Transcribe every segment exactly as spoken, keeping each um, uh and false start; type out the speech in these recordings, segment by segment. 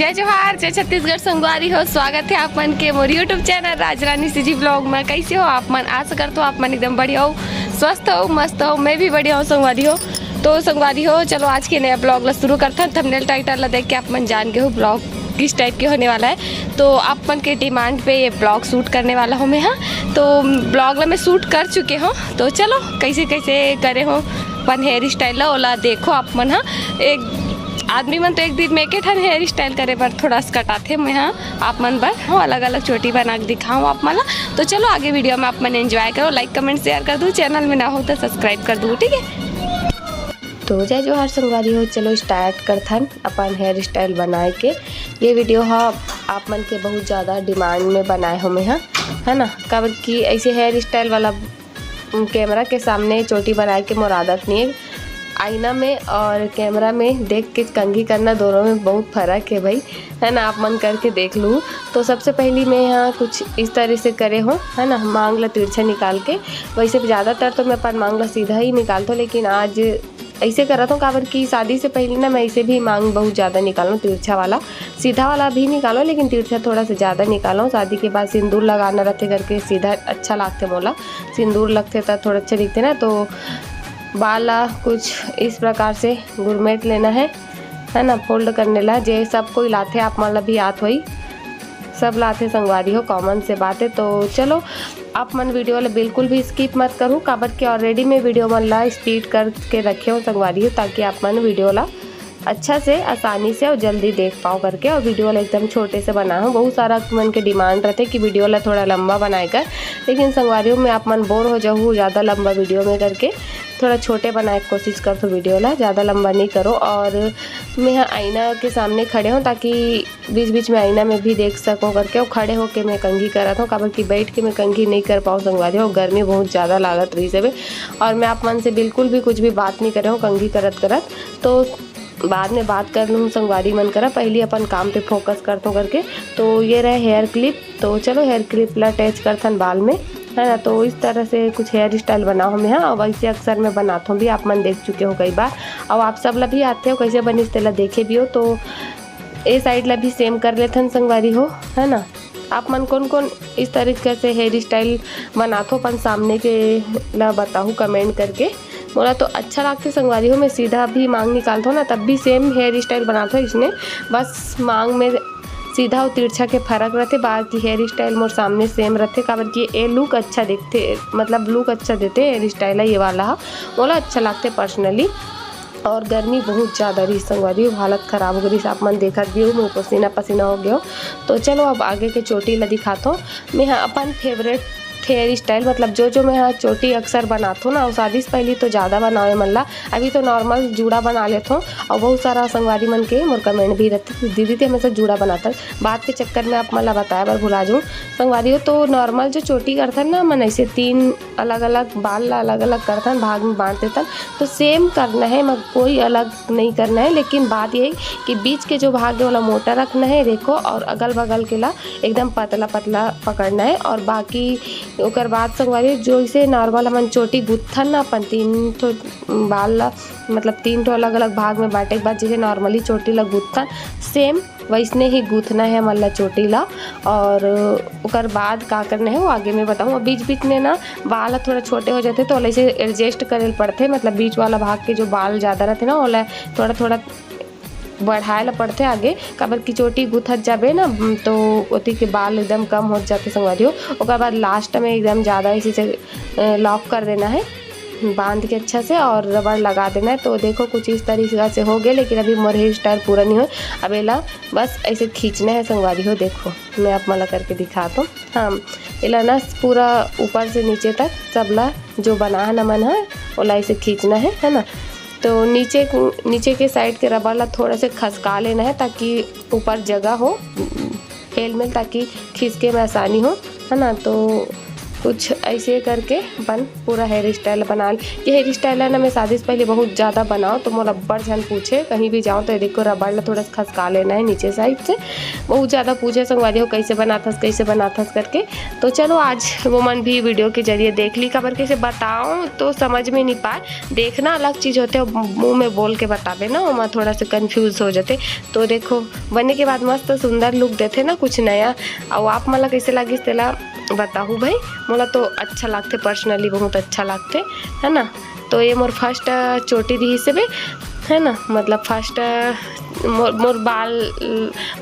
जय जोहार, जय छत्तीसगढ़ संगवारी हो। स्वागत है आप मन के मोर YouTube चैनल राजरानी सीजी ब्लॉग में। कैसे हो आप मन? आशा करत हो आप मन एकदम बढ़िया हो, स्वस्थ हो, मस्त हो। मैं भी बढ़िया हूँ संगवारी हो। तो संगवारी हो, चलो आज के नया ब्लॉग ला शुरू करथन। थंबनेल टाइटल ला देख के आप मन जान गए हो ब्लॉग किस टाइप के होने वाला है। तो आप मन के डिमांड पे ये ब्लॉग शूट करने वाला हूँ मैं। हाँ, तो ब्लॉग ला मैं शूट कर चुके हूँ। तो चलो कैसे कैसे करे हो अपन हेयर स्टाइल ला, ओला देखो आप मन। हाँ, एक आदमी मन तो एक दिन में एक ठन हेयर स्टाइल करे बर थोड़ा सा कटाथे। मैं हाँ आप मन बर हाँ अलग अलग चोटी बना के दिखाऊँ आप मन ला। तो चलो आगे वीडियो में आप मन एंजॉय करो, लाइक कमेंट शेयर कर दो, चैनल में ना हो तो सब्सक्राइब कर दो, ठीक है। तो जय जोहार संगवारी हो, चलो स्टार्ट करथन अपन हेयर स्टाइल बनाए के। ये वीडियो हा आप मन के बहुत ज़्यादा डिमांड में बनाए हो मैं हाँ, है ना, काबर कि ऐसे हेयर स्टाइल वाला उम, कैमरा के सामने चोटी बनाए के मोर आदत नहीं है। आईना में और कैमरा में देख के कंघी करना, दोनों में बहुत फर्क है भाई, है ना। आप मन करके देख लू। तो सबसे पहली मैं यहाँ कुछ इस तरह से करे हो, है ना, मांग ला तिरछा निकाल के। वैसे ज़्यादातर तो मैं अपन मांग ला सीधा ही निकालता हूँ, लेकिन आज ऐसे करत हूँ, काबर कि शादी से पहले ना मैं ऐसे भी मांग बहुत ज़्यादा निकालूँ, तिरछा वाला। सीधा वाला भी निकालो, लेकिन तिरछा थोड़ा सा ज़्यादा निकालो। शादी के बाद सिंदूर लगाना रहते करके सीधा अच्छा लागथे मोला। सिंदूर लगथे त थोड़ा अच्छा दिखथे ना। तो बाल ला कुछ इस प्रकार से गुरमेट लेना है, है ना, फोल्ड करने ला। जे सब कोई लाथे, आप मन ला भी आत होई, सब लाथे संगवारी हो, कॉमन से बात है। तो चलो आप मन वीडियो ला बिल्कुल भी स्किप मत करू, काबर के ऑलरेडी मैं वीडियो मन ला स्पीड करके रखे हूँ संगवारी हो, ताकि आप मन वीडियो ला अच्छा से, आसानी से और जल्दी देख पाओ करके। और वीडियो ला एकदम छोटे से बनाए हूँ। बहुत सारा मन के डिमांड रहते कि वीडियो ला थोड़ा लंबा बनाए कर, लेकिन संगवारी हो मैं आप मन बोर हो जाहू ज़्यादा लंबा वीडियो में करके, थोड़ा छोटे बनाए के कोशिश करथो वीडियो ला, ज़्यादा लंबा नहीं करो। और मैं यहाँ आईना के सामने खड़े हूँ, ताकि बीच बीच में आईना में भी देख सको करके। और खड़े होके मैं कंघी करत हूँ, काबर कि बैठ के मैं कंघी नहीं कर पाऊँ संगवारी हो, गर्मी बहुत ज़्यादा लागत रही से। और मैं आप मन से बिल्कुल भी कुछ भी बात नहीं करे हूँ कंघी करत करत। तो बाद में बात कर लूँ संगवारी मन करा, पहली अपन काम पे फोकस करथों करके। तो ये रहे हेयर क्लिप। तो चलो हेयर क्लिप ला अटैच करथन बाल में, है ना। तो इस तरह से कुछ हेयर स्टाइल बनाओ हमें, हाँ। और वैसे अक्सर मैं बनाथों भी, आप मन देख चुके हो कई बार। और आप सब ला भी आते हो, कैसे बनिस तेला देखे भी हो। तो ए साइड ला भी सेम कर लेथन संगवारी हो, है ना। आप मन कौन कौन इस तरीके से हेयर स्टाइल बनाथो अपन सामने के ला बताहू कमेंट करके। मोला तो अच्छा लागथे संगवारी हो, मैं सीधा भी मांग निकालथो ना, तब भी सेम हेयर स्टाइल बनाथो इसने, बस मांग में सीधा और तिरछा के फर्क रहथे, बाकी हेयर स्टाइल मोर सामने सेम रहथे, काबर कि ए लुक अच्छा दिखथे, मतलब लुक अच्छा देथे हेयर स्टाइल है ये वाला हा, मोला अच्छा लागथे पर्सनली। और गर्मी बहुत ज़्यादा रही संगवारी हो, हालत खराब हो गई, आप मन देखत भी हो, मैं पसीना पसीना हो गयो। तो चलो अब आगे के चोटी ला दिखाथो। मैं हा अपन फेवरेट हेयर स्टाइल, मतलब जो जो मैं हा चोटी अक्सर बनाथो ना, और शादी से पहले तो ज़्यादा बनावे मन ला, अभी तो नॉर्मल जूड़ा बना लेथो। और बहुत सारा संगवारी मन के मोर कमेंट भी रहते, "दीदी ते हमेशा जूड़ा बनाता।" बात के चक्कर में आप मन ला बताए बर भुला जाऊँ संगवारी हो। तो नॉर्मल जो चोटी करथन ना मन, ऐसे तीन अलग अलग बाल ला अलग अलग करथन, भाग में बांट देथन। तो सेम करना है, मगर कोई अलग नहीं करना है, लेकिन बात यही कि बीच के जो भाग है ओला मोटा रखना है, देखो, और अगल बगल के ला एकदम पतला पतला पकड़ना है। और बाकी ओकर बाद संगवारी, जो इसे नॉर्मल हमन चोटी गुथन ना अपन तीन ठो बाल ला, मतलब तीन ठो अलग अलग भाग में बांटे के बाद जैसे नॉर्मली चोटी ला गुथन, सेम वैसने ही गूंथना है हमन ला चोटी ला। और ओकर बाद का करना है वो आगे मैं बताऊँ। और बीच बीच में ना बाल ह थोड़ा छोटे हो जाते तो ओला ऐसे एडजस्ट करे ल पड़थे, मतलब बीच वाला भाग के जो बाल ज़्यादा रहते ना ओला थोड़ा थोड़ा बढ़ाए ला पड़थे आगे, काबर कि चोटी गुथत जाबे ना तो ओती के बाल एकदम कम हो जाते संगवारी हो। ओकर बाद लास्ट में एकदम ज़्यादा ऐसे से लॉक कर देना है बांध के अच्छा से और रबड़ लगा देना है। तो देखो कुछ इस तरीका से हो गए, लेकिन अभी मोर हेयर स्टाइल पूरा नहीं हो। अब एला बस ऐसे खींचना है संगवारी हो। देखो मैं आप मन ला करके दिखात हूँ। हाँ, एला ना पूरा ऊपर से नीचे तक सब ला जो बना है ना मन है ओला ऐसे खींचना है, है ना। तो नीचे नीचे के साइड के रबड़ ला थोड़ा से खसका लेना है ताकि ऊपर जगह हो हेल मेल, ताकि खींच के में आसानी हो, है ना। तो कुछ ऐसे करके अपन पूरा हेयर स्टाइल बना ल-, ये हेयर स्टाइल है ना, मैं शादी से पहले बहुत ज़्यादा बनाओ, तो मोला बड़ झन पूछे, कहीं भी जाओ तो ये देखो रबड़ ला थोड़ा सा खसका लेना है नीचे साइड से। बहुत ज़्यादा पूछे संगवारी हो, कैसे बनाथस, कैसे बनाथस करके। तो चलो आज वो मन भी वीडियो के जरिए देख ली, काबर कैसे बताओ तो समझ में नहीं पाए। देखना अलग चीज़ होते, मुंह में बोल के बताबे ना, ओमा थोड़ा सा कन्फ्यूज हो जाते। तो देखो बने के बाद मस्त सुंदर लुक देथे ना, कुछ नया। अउ आप मन ला कैसे लागिस तेला बताहू भाई, मोला तो अच्छा लागथे, पर्सनली बहुत अच्छा लागथे, है ना। तो ये मोर फर्स्ट चोटी रिहिस हे बे, है ना, मतलब फर्स्ट मोर, मोर बाल,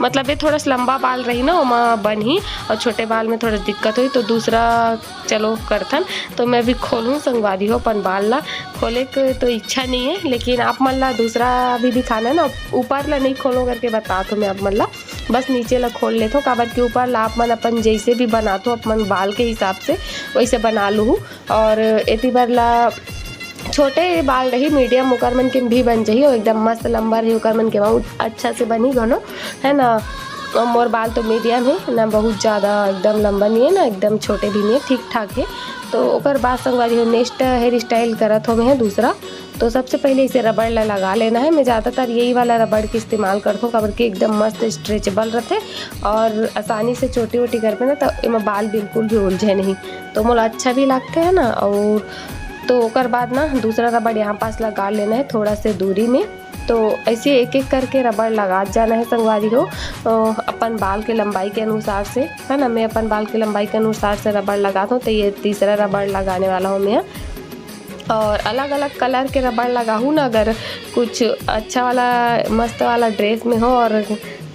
मतलब ये थोड़ा सा लंबा बाल रही ना, ओमा बनही, और छोटे बाल में थोड़ा दिक्कत होही, तो दूसरा चलो करथन। तो मैं भी खोलूँ संगवारी हो अपन बाल ला, खोले के तो इच्छा नहीं है, लेकिन आप मन ला दूसरा भी दिखाना है ना, ऊपर ला नहीं खोलो करके बता, तो मैं आप मन ला बस नीचे ला खोल लेथो, काबर के ऊपर ला आप मन अपन जैसे भी बनाथो अपन बाल के हिसाब से वैसे बना लूहू। और एती बर ला छोटे बाल रही, मीडियम, ओकर मन के भी बन जाही, और एकदम मस्त लंबा रही, ओकर मन के बहुत अच्छा से बनी घनो, है ना। और मोर बाल तो मीडियम है ना, बहुत ज़्यादा एकदम लंबा नहीं है ना, एकदम छोटे भी नहीं है, ठीक ठाक है। तो ओकर बाद संगवारी हो नेक्स्ट हेयर स्टाइल करत हो मैं दूसरा। तो सबसे पहले इसे रबड़ ला लगा लेना है। मैं ज़्यादातर यही वाला रबड़ के इस्तेमाल करथों, काबर कि एकदम मस्त स्ट्रेचेबल रहथे और आसानी से चोटी वोटी करबे ना, तो एमा बाल बिल्कुल भी उलझे नहीं, तो मोला अच्छा भी लागथे, है ना। और तो ओकर बाद ना दूसरा रबड़ यहाँ पास लगा लेना है थोड़ा से दूरी में। तो ऐसे एक एक करके रबड़ लगात जाना है संगवारी हो, अ, अपन बाल के लंबाई के अनुसार से, है ना। मैं अपन बाल के लंबाई के अनुसार से रबड़ लगात हूँ, तो ये तीसरा रबड़ लगाने वाला हूँ मैं। और अलग अलग कलर के रबड़ लगाहू ना, अगर कुछ अच्छा वाला मस्त वाला ड्रेस में हो और,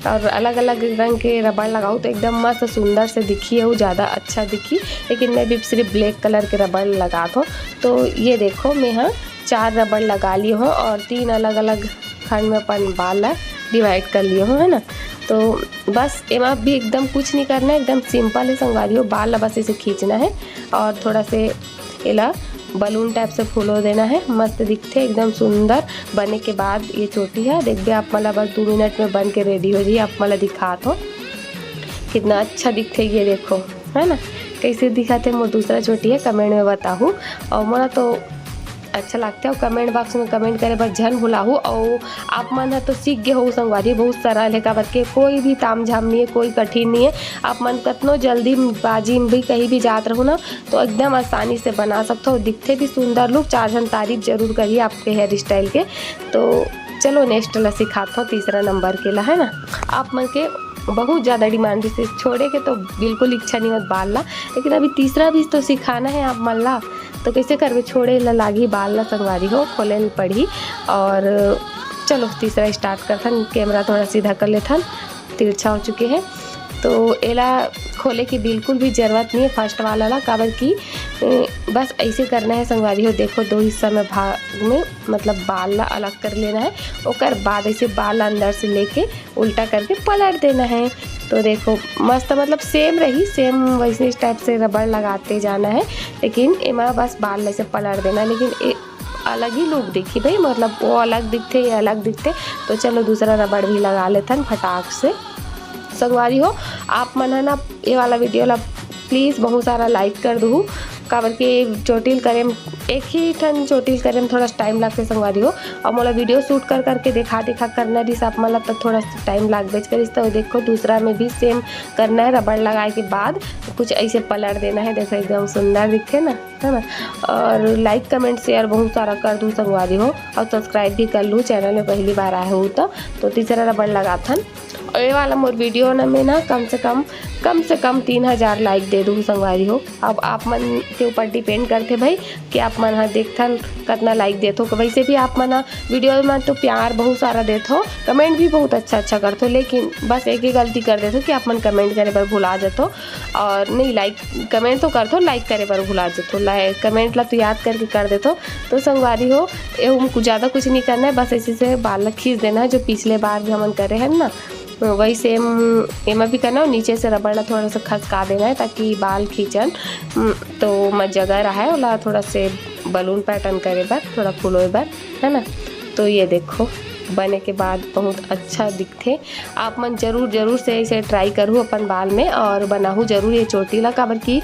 और अलग अलग रंग के रबड़ लगाहू तो एकदम मस्त सुंदर से दिखी, अउ ज़्यादा अच्छा दिखी। लेकिन मैं भी सिर्फ ब्लैक कलर के रबड़ लगात हूँ। तो ये देखो मैं हाँ चार रबड़ लगा ली हूँ और तीन अलग अलग खंड में अपन बाल ला डिवाइड कर लिए हूँ, है ना। तो बस एमा भी एकदम कुछ नहीं करना है, एकदम सिंपल है संगवारी हो। बाल ला बस इसे खींचना है और थोड़ा से एला बलून टाइप से फुलो देना है, मस्त दिखथे एकदम सुंदर। बने के बाद ये चोटी है, देखबे आप मन ला बस दो मिनट में बन के रेडी हो जाही। आप मन ला दिखात हो कितना अच्छा दिखथे, ये देखो, है ना, कैसे दिखथे मोर दूसरा चोटी है, कमेंट में बताहू। और मोला तो अच्छा लागथे, और कमेंट बॉक्स में कमेंट करे बर झन भुलाहू। और आप मन ह तो सीख गे हो संगवारी, बहुत सरल है, काबर के कोई भी ताम झाम नहीं है, कोई कठिन नहीं है। आप मन कतनो जल्दीबाजी में भी कहीं भी जात रहू ना, तो एकदम आसानी से बना सकथो। दिखथे भी सुंदर लुक, चार झन तारीफ जरूर करिए आपके हेयर स्टाइल के। तो चलो नेक्स्ट ला सिखात हूँ, तीसरा नंबर के ला, है ना। आप मन के बहुत ज़्यादा डिमांड रहिस, छोड़े के तो बिल्कुल इच्छा नहीं होत बाल ला, लेकिन अभी तीसरा भी तो सिखाना है आप मन ला, तो कैसे करबे, छोड़े ला लागी बाल ला संगवारी हो, खोले ल पड़ही। और चलो तीसरा स्टार्ट करथन, कैमरा थोड़ा सीधा कर लेथन, तिरछा हो चुके हैं। तो एला खोले की बिल्कुल भी जरूरत नहीं है फर्स्ट वाला ला, काबर कि ए, बस ऐसे करना है संगवारी हो। देखो दो हिस्सा में भाग में मतलब बाल ला अलग कर लेना है, ओकर बाद ऐसे बाल ला अंदर से लेके उल्टा करके पलट देना है। तो देखो मस्त मतलब सेम रही, सेम वैसे टाइप से रबड़ लगाते जाना है, लेकिन एमा बस बाल ला ऐसे पलट देना है। लेकिन ए, अलग ही लुक दिखी भाई, मतलब वो अलग दिखथे, ये अलग दिखथे। तो चलो दूसरा रबड़ भी लगा लेथन फटाक से। संगवारी हो, आप मन ह ना ये वाला वीडियो ला प्लीज बहुत सारा लाइक कर दूहू, काबर के चोटी ल करे म, एक ही ठन चोटी ल करे म थोड़ा टाइम लागथे संगवारी हो। और मोला वीडियो शूट कर करके देखा देखा करना रिहिस आप मन ला, तो थोड़ा सा टाइम लागबेच करिस। तो देखो दूसरा में भी सेम करना है, रबड़ लगाए के बाद कुछ ऐसे पलट देना है। देखो एकदम सुंदर दिखथे ना, है ना। और लाइक कमेंट शेयर बहुत सारा कर दूहू संगवारी हो, और सब्सक्राइब भी कर लूहू, चैनल में पहली बार आए हो तो। तो तीसरा रबड़ लगाथन। और ये वाला मोर वीडियो ना में ना कम से कम, कम से कम तीन हजार लाइक दे दूहू संगवारी हो। अब आप मन के ऊपर डिपेंड करथे भाई कि आप मन ह देखथन कतना लाइक देथो। वैसे भी आप मन ह वीडियो में तो प्यार बहुत सारा देथो, कमेंट भी बहुत अच्छा अच्छा करथो, लेकिन बस एक ही गलती कर देथो कि आप मन कमेंट करे बर भुला जथो। और नहीं, लाइक कमेंट तो करथो, लाइक करे बर भुला जथो, लाइक कमेंट ला तो याद करके कर देथो। तो संगवारी हो, ये हमको ज़्यादा कुछ नहीं करना है, बस ऐसे से बाल ला खींच देना है, जो पिछले बार भी हमन करे हैं ना, वही सेम एमा भी करना है। और नीचे से रबड़ ला थोड़ा सा खसका देना है, ताकि बाल खींचन, हम्म, तो मैं जगह रहा है ओला थोड़ा से बलून पैटर्न करे बर, थोड़ा फुलोए बर, है ना। तो ये देखो, बने के बाद बहुत अच्छा दिखथे। आप मन जरूर, जरूर से इसे try करहू अपन बाल में और बनाहू जरूर ये चोटी ला, काबर कि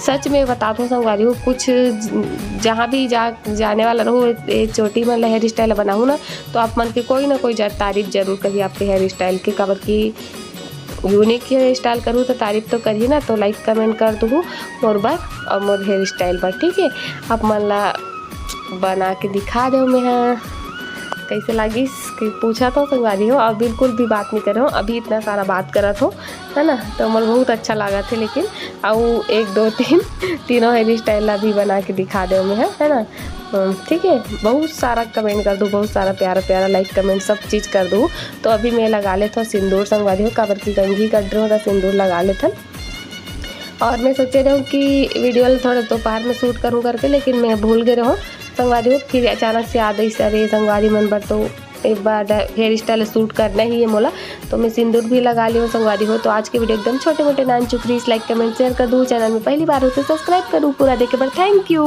सच में बताथों संगवारी हो, कुछ ज-, जहाँ भी जा, जाने वाला रहू, ये चोटी मन ला, hair style ला बनाहू ना, तो आप मन के कोई ना कोई जा-, तारीफ जरूर करही आपके hair style के, काबर कि unique hair style करहू तो तारीफ तो करही ना। तो like comment कर दूहू मोर बर और मोर hair style बर, ठीक है। आप मन ला बना के दिखा देव मैं हा, कैसे लागिस कि पूछा तो संगवारी हो, और बिल्कुल भी बात नहीं करे हो, अभी इतना सारा बात करत हो, है ना, तो मोला बहुत अच्छा लागत हे। लेकिन अउ एक दो तीन तीनों hair style ला भी बना के दिखा देव मैं हा, है ना। अम, ठीक है, बहुत सारा comment कर दो, बहुत सारा प्यारा प्यारा like comment सब चीज़ कर दो। तो अभी मैं लगा लेथों सिंदूर संगवारी हो, काबर कि कंघी कट रहे हो तो सिंदूर लगा लेथन। और मैं सोचे रहूँ कि video ला थोड़ा दोपहर में shoot करूँ करके, लेकिन मैं भूल गए रहूँ संगवारी हो। फिर अचानक से याद आई, अरे संगवारी मन बर तो एक बार hair style shoot करना ही है मोला, तो मैं सिंदूर भी लगा लियो संगवारी हो। तो आज के video एकदम छोटे मोटे नान चुकरी, like comment share कर दूँ, channel में पहली बार हो तो subscribe करूँ, पूरा देखे बर thank you।